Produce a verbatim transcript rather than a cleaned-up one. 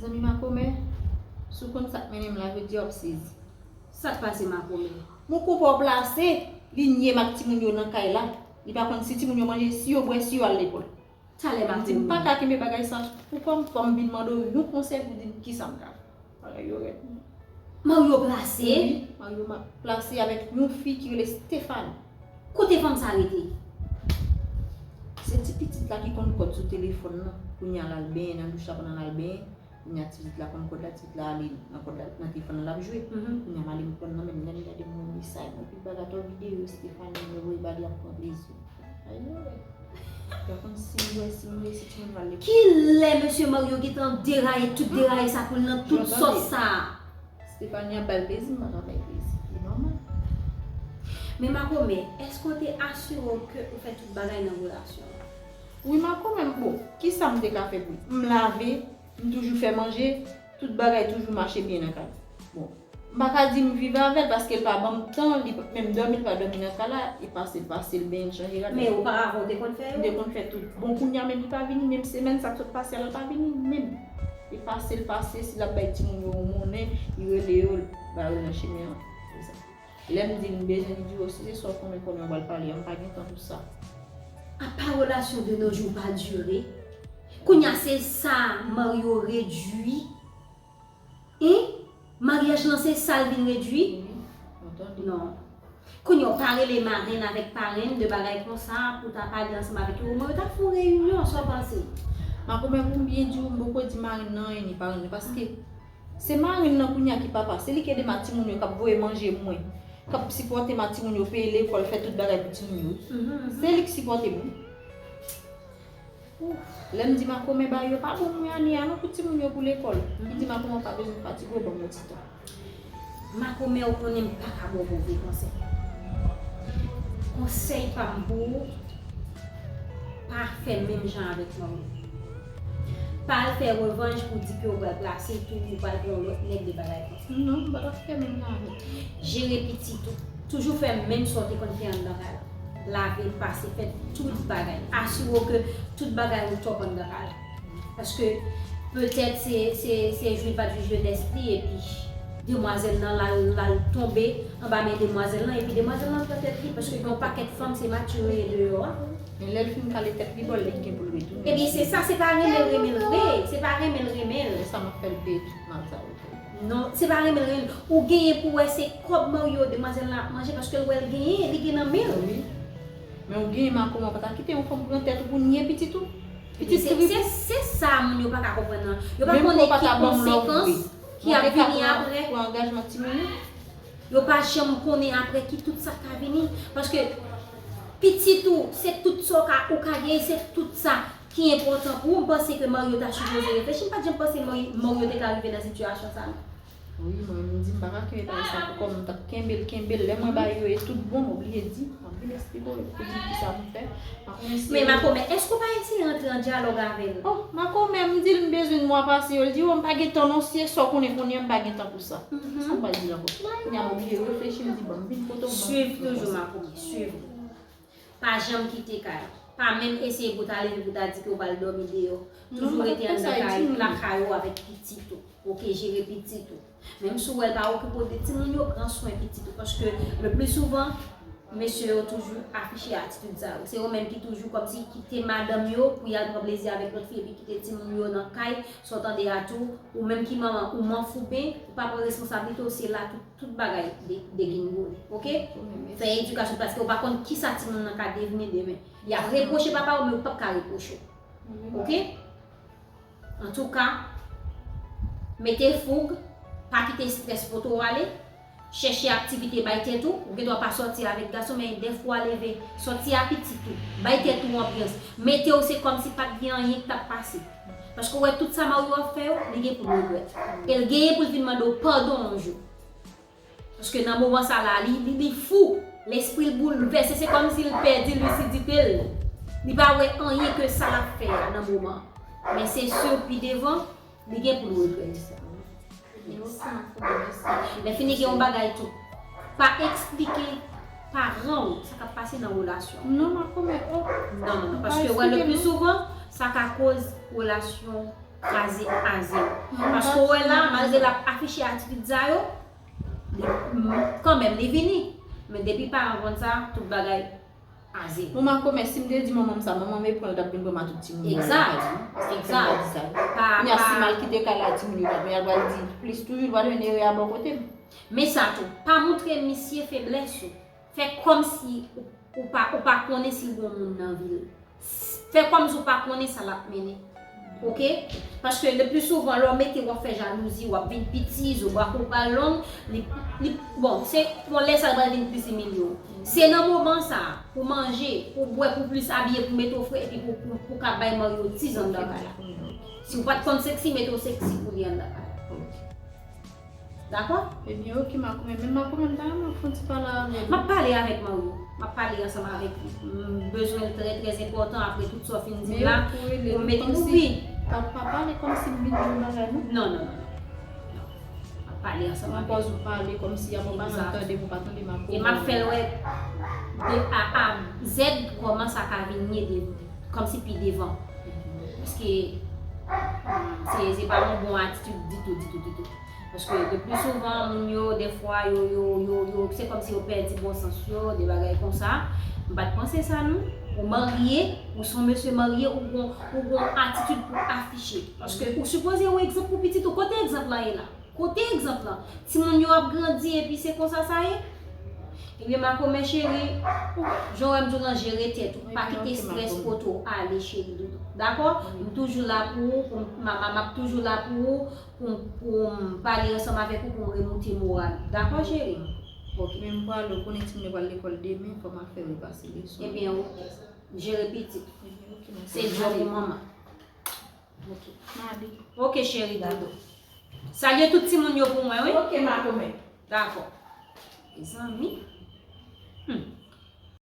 Zanmi makomè, si w konn sa k mennen m la, jodi a w ap sezi. Sa k pase makomè? Mon konpè w plase, li nye m ak timoun yo nan kay la. Li pa konn si timoun yo manje, si yo bwè, si yo al lekòl. Talè M di m makomè. Pa ka kenbe bagay sa pou kò m, fò m vin mande w yon konsèy pou di m kisa m ka fè. Bagay yo rèd. Mario plase? Wi, Mario ma- plase avèk yon fi ki rele Stéphanie. Kote fanm sa rete? Se ti pitit la ki konn kòd sou telefòn nan. Kounye a l al benyen nan douch la pandan l al benyen. Kounye a ti pitit la konn kòd la, ti pitit la ale nan kòd la, nan telefòn nan l ap jwe. Kounye a m ale m pran nan men l, lè m gade m wè mesaj mwen, epi bagay atò videyo Stéphanie mwen voye ba li ap pran plezi. Ay mwen. Yo konn si m wè si m resi timoun yo al lekòl. Kilè mesye Mario gentan deraye tout deraye sa pou l nan tout sòs sa? Stéphanie ap bay plezi, m pa ka bay plezi. Li nòmal. Men makomè, èske w te asire w ke ou fè tout bagay nan relasyon an? Wi makomè, bon, kisa m te ka fè pou li? M lave, m toujou fè manje, tout bagay toujou mache byen nan kay. Bon, m pa ka di m viv avè l paske l pa ban m tan, li menm dòmi l pa dòmi nan kay la, e pase l pase l benyen l chanje rad. Men oparavan ou te konn fè M te yo? Konn fè tout. Bon, kounye a menm li pa vini, menm semèn sa k sot pase a la l pa vini menm. Li pase l pase, si l ap bay timoun yo yon monnen, li rele yo, l ba yo nan chimen an. Se sa. Lè m di l m bezwen li di yo, si se sa w konnen konnen w pral pale a, m pa gen tan pou sa. Apa relasyon de nos jours pa dire? Kounye a se sa Mario redwi? Hein? Maryaj lan se sa l vin redwi? Wi, m tande. Non. Kounye a w pa rele marenn avèk parenn de bagay konsa pou ta pale ansanm avèk yo. Omwen yo ta fè yon reyinyon, sa w panse? Makomè, pou m byen di w, m poko di marenn nan anyen ni parenn nan paske se marenn nan kounye a ki papa, se li ki ede m ak timoun yo k ap voye manje mwen, k ap sipòte m ak timoun yo, peye lekòl, fè tout bagay pou timoun yo. Se li ki sipòte m wi. Lè m di makomè bagay yo pa bon mwen ane a non pou timoun yo pou lekòl. Li di makomè w pa bezwen fatige w, ban m yon ti tan. Makomè, ou konnen m pa ka ba w move konsèy. Konsèy pa m pou ou, pa fè menm jan avèk manmi. Pa al fè revanj pou di ke ou pral plase tou, ou pral pran yon lòt nèg de bagay konsa. Non, m pa t ap fè menm jan avèk. Jere pitit ou. Toujou fè menm sa w te konn fè anndan kay la. Lave, pase, fè tout bagay. Asire w ke tout bagay ou top anndan kay la. Paske petèt se, se, se jwi l pa t jwi jenès li epi demwazèl lan l al, l al tonbe anba men demwazèl lan epi demwazèl lan pran tèt li paske gen yon pakèt fanm se matire ye deyò a. Men lè l fin kale tèt li bò l, li gen pou l retounen. Ebyen se sa, se pa renmen l renmen l vre, se pa renmen l renmen l. Se sa m ap fè l peye tout mal sa yo fè. Non, se pa renmen l renmen l. Ou genyen pou wè se kòb Mario demwazèl lan ap manje paske l wè l genyen, li gen nan men l. Wi. Men ou genyen makomè, ou pa ta kite yon fanm pran tèt ou pou nye pitit ou. Pitit se, se, se sa moun yo pa ka konprann nan. Yo pa konnen ki konsekans ki ap vini apre. Pou angajman timoun yo. Yo pa janm konnen apre ki tout sa k ka vini. Paske pitit ou, se tout sa w ka, ou ka genyen, se tout sa ki enpòtan pou ou. M panse ke Mario ta sipoze reflechi. M pa t janm panse Mario, Mario te ka rive nan sitiyasyon sa non. Wi, mwen menm di m pa ka kenbe bagay sa pou kò m, m t ap kenbe l, kenbe l. Lè mwen ba yo e tout bon, m oblije di, m ap vin eksplike w, epi pou di m kisa m fè. M ap remèsye. Men makomè, èske w pa eseye antre an dyalòg avè l? Oh, makomè, m di l m bezwen yon mwa pase yo, l di, oh, m pa gen tan non, si e sa w konnen konnen an, m pa gen tan pou sa. Sa m pral di l ankò? Kounye a m oblije reflechi, m di, bon, m vin kote w, bon. Swiv toujou makomè, swiv. Pa janm kite kay la. Pa menm eseye pou ta leve pou ta di ke w pral dòmi deyò. Toujou rete anndan kay, lakay ou avèk pitit ou. Oke, jere pitit ou. Menm si w wè l pa okipe w de timoun yo, pran swen pitit ou. Paske le pli souvan, mesye yo toujou afiche atitid sa yo. Se yo menm ki toujou kòmsi kite madanm yo pou y al pran plezi avèk lòt fi epi kite timoun yo nan kay. Sa w tande a tou, ou menm ki manman, ou manfouben, ou pa pran responsablite w, se la tout tout bagay de, degingole, oke? Fè edikasyon paske ou pa konn kisa timoun nan ka devni demen. Y ap repwoche papa w, men ou p ap ka repwoche w. Oke? Antouka, mete foug, pa kite estrès pote w ale, chèche aktivite bay tèt ou, ou gendwa pa sòti avèk gason, men dèfwa leve, sòti a pitit ou, bay tèt ou anbyans, mete w se kòmsi pa t gen anyen k t ap pase. Paske w wè tout sa Mario ap fè yo, li gen pou l regrèt. E l genyen pou l vin mande w padon yon jou. Paske nan moman sa la, li, li, li fou. Lespri l boulvèse, se kòmsi l pèdi lisidite l. Li pa wè anyen ke sa l ap fè a nan moman an. Men se si pi devan, li gen pou l regrèt. Lè fini gen yon bagay tou. Pa eksplike paran w sa k ap pase nan relasyon. Non, makomè, oh. Non, non, non. Paske wè le pli souvan, sa ka koz relasyon Kraze a zewo. Paske w wè la, malgre l ap afiche atitid sa yo, li, kanmenm, li vini. Men depi paran konn sa, tout bagay a zewo. Bon, makomè, si m te di manman m sa, manman m e pran l t ap vin pran m a tout timoun yo. Egzat. Egzat. Pa, kounye a, si m al kite kay la, timoun yo pa vin, y a pral di plis toujou, l pral jwenn erè a bò kote m. Men sa tou, pa montre misye feblès ou. Fè kòmsi ou, ou pa, ou pa konnen si l gon moun nan vi l. Fè kòmsi ou pa konnen sa l ap mennen. Oke? Paske le pli souvan, lè w mete w ap fè jalouzi, w ap vin piti, zo bwa kou pral long, li, li, bon, se yon lè sa l pral vin plis imilye w. Se nan moman sa a, pou manje, pou bwè, pou plis abiye, pou mete w fre, epi pou, pou, pou ka bay mari w ti zanndan kay la. Si w pa t konn seksi, mete w seksi pou li anndan kay la. Dakò? Ebyen, oke, makomè. Men makomè, m ta renmen fè yon ti pale avè l. M ap pale avèk mari w. M ap pale ansanm avèk li. M bezwen l trè, trè enpòtan apre tout sa w fin di m la. Pou m mete nou pi. Pa, pa pale kòmsi m vin di yon bagay, non. Non, non, non, non. Non. M ap pale ansanm avèk li. Yon pòz ou pale kòmsi y ap pa janm tande m, ou pa tande makomè. E m ap fè l wè de A a Z kòman sa ka vin ye de, kòmsi pi devan. Paske, mm, se, se pa yon bon atitid ditou, ditou, ditou. Paske le pli souvan, moun yo, defwa, yo, yo, yo, yo, se kòmsi yo pèdi bon sans yo, de bagay konsa. M pa t panse sa, non. Ou marye, ou se yon mesye marye, ou gon, ou gon atitid pou afiche. Paske ou sipoze yon egzanp pou pitit ou. Kote egzanp lan ye la? Kote egzanp lan? Timoun yo ap grandi epi se konsa sa ye? Ebyen, makomè cheri, jan w wè m di w lan, jere tèt ou. Pa kite strès pote w ale, cheri doudou. Dakò? M toujou la pou ou, pou m, mama, m ap toujou la pou ou, pou m, pou m pale ansanm avèk ou, pou m remoute moral ou. Dakò, cheri? Oke. Men m prale, ou konnen timoun yo pral lekòl demen, fò m al fè repase leson. Ebyen, oke. Jere pitit. Ebyen, oke, makomè. Se djòb ou manman. Oke. M ale. Oke, cheri doudou. Salye tout timoun yo pou mwen, wi. Oke, makomè. Dakò. Mezanmi. Hmm.